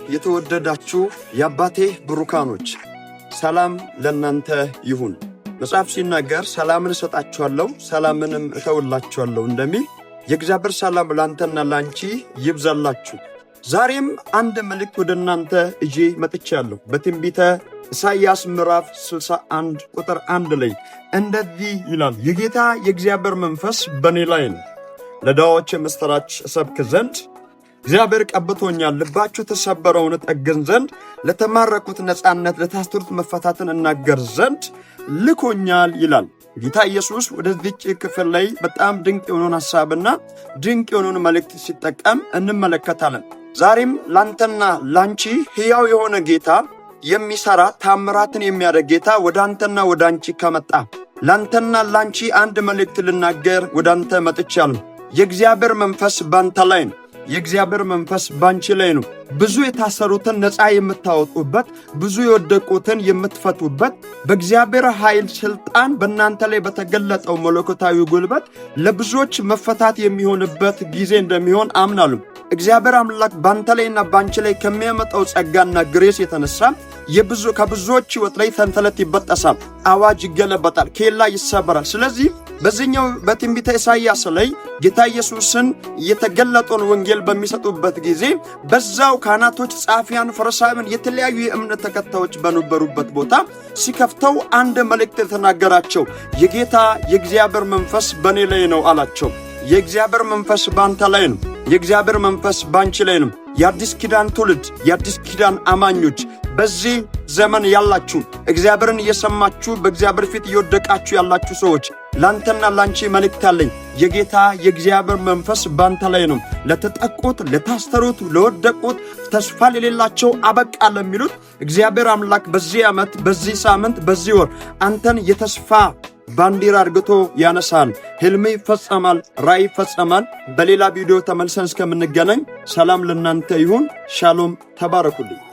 የተወደዳችሁ የአባቴ ብሩካኖች፣ ሰላም ለእናንተ ይሁን። መጽሐፍ ሲናገር ሰላምን እሰጣችኋለሁ፣ ሰላምንም እተውላችኋለሁ እንደሚል የእግዚአብሔር ሰላም ለአንተና ለአንቺ ይብዛላችሁ። ዛሬም አንድ መልእክት ወደ እናንተ ይዤ መጥቻለሁ። በትንቢተ ኢሳይያስ ምዕራፍ 61 ቁጥር 1 ላይ እንደዚህ ይላል፣ የጌታ የእግዚአብሔር መንፈስ በእኔ ላይ ነው፣ ለድሆች የምሥራች እሰብክ ዘንድ እግዚአብሔር ቀብቶኛል፣ ልባቸው የተሰበረውን እጠግን ዘንድ፣ ለተማረኩት ነፃነት፣ ለታሰሩት መፈታትን እናገር ዘንድ ልኮኛል ይላል። ጌታ ኢየሱስ ወደዚች ክፍል ላይ በጣም ድንቅ የሆነውን ሐሳብና ድንቅ የሆነውን መልእክት ሲጠቀም እንመለከታለን። ዛሬም ላንተና ላንቺ ሕያው የሆነ ጌታ፣ የሚሰራ፣ ታምራትን የሚያደርግ ጌታ ወደ አንተና ወደ አንቺ ከመጣ ላንተና ላንቺ አንድ መልእክት ልናገር ወደ አንተ መጥቻለሁ። የእግዚአብሔር መንፈስ ባንተ ላይ ነው። የእግዚአብሔር መንፈስ ባንቺ ላይ ነው። ብዙ የታሰሩትን ነፃ የምታወጡበት፣ ብዙ የወደቁትን የምትፈቱበት፣ በእግዚአብሔር ኃይል ስልጣን በእናንተ ላይ በተገለጠው መለኮታዊ ጉልበት ለብዙዎች መፈታት የሚሆንበት ጊዜ እንደሚሆን አምናለሁ። እግዚአብሔር አምላክ ባንተ ላይና ባንቺ ላይ ከሚያመጣው ጸጋና grace የተነሳ ከብዙዎች ሕይወት ላይ ሰንሰለት ይበጠሳል፣ አዋጅ ይገለበጣል፣ ኬላ ይሰበራል። ስለዚህ በዚህኛው በትንቢተ ኢሳይያስ ላይ ጌታ ኢየሱስን የተገለጠውን ወንጌል በሚሰጡበት ጊዜ በዛው ካህናቶች፣ ጻፊያን፣ ፈሪሳውያን፣ የተለያዩ የእምነት ተከታዮች በነበሩበት ቦታ ሲከፍተው አንድ መልእክት የተናገራቸው የጌታ የእግዚአብሔር መንፈስ በእኔ ላይ ነው አላቸው። የእግዚአብሔር መንፈስ ባንተ ላይ ነው። የእግዚአብሔር መንፈስ ባንቺ ላይ ነው። የአዲስ ኪዳን ትውልድ፣ የአዲስ ኪዳን አማኞች፣ በዚህ ዘመን ያላችሁ፣ እግዚአብሔርን እየሰማችሁ በእግዚአብሔር ፊት እየወደቃችሁ ያላችሁ ሰዎች ላንተና ላንቺ መልእክት አለኝ። የጌታ የእግዚአብሔር መንፈስ ባንተ ላይ ነው። ለተጠቁት፣ ለታሰሩት፣ ለወደቁት፣ ተስፋ ለሌላቸው፣ አበቃ ለሚሉት እግዚአብሔር አምላክ በዚህ ዓመት፣ በዚህ ሳምንት፣ በዚህ ወር አንተን የተስፋ ባንዲራ አርግቶ ያነሳል። ህልም ይፈጸማል፣ ራእይ ይፈጸማል። በሌላ ቪዲዮ ተመልሰን እስከምንገናኝ ሰላም ለእናንተ ይሁን። ሻሎም፣ ተባረኩልኝ።